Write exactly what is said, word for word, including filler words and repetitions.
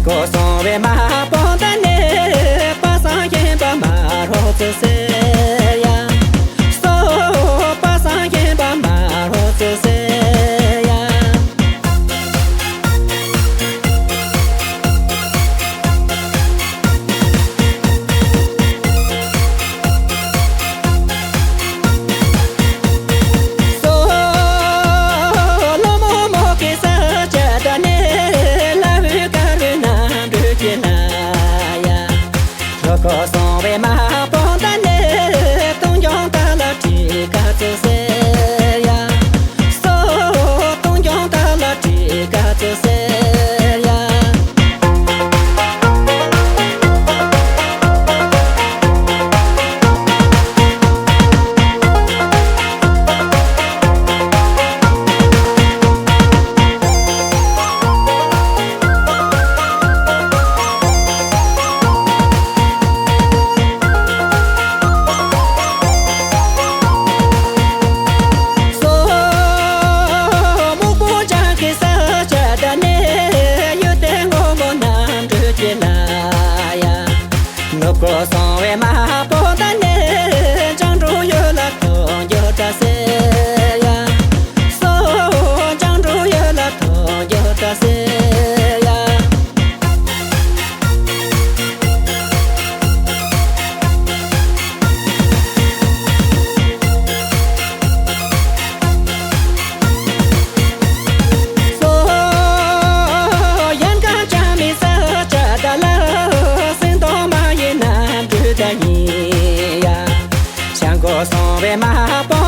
སྐུ་གསུང་བའི་མ་པོ་ཏ་ནི་པ་སངས་རྒྱས་པ་མ་རོ་ཙི་སེ་ཡ། སོ་པ་སངས་རྒྱས་པ་མ་རོ་ཙི་སེ་ཡ། སོ་ལོ་མོ་མོ་གི་ས་ཆ་ད་ནི་ལ་བུ་དཀར་བུ་ནམ་འབྲུ་གི་ལ་ཡ། ལོ་ཀོ་སོང་བའི་མ་པོ་ད་ནི་སྟོང་རྐྱང་ད་ལ་ཁྲི་ཀ་ཙི་སེ་ཡ། སོ་སྟོང་རྐྱང་ད་ལ་ཁྲི་ཀ་ཙི་སེ་ཡ། སོ་སྨུག་པོ་ལྗང་གི་ས་ཆ་ད་ནི་ཡུལ་དེ་ངོ་མོ་ནམ་འགྲོ་གི་ལ་ཡ། ནུབ་སྒོ་སོང་བའི་མ་པོ་ད་ནི་ལྗང་འགྲོ་ཡུལ་ལ་ཐོང་རྒྱུ་ད་སེ་ཡ། སོ་ལྗང་འགྲོ་ཡུལ་ལ་ཐོང་རྒྱུ་ད་སེ་ཡ། སོ་ཡན་ག་ཅ་མི་ས་ཅ་ད་ལ་སེང་དོ་མ་ཡིན་ན་འདུ་ད་ཡིན་ཡ། ཤང་གོ་སོང་བའི་མ་པོ་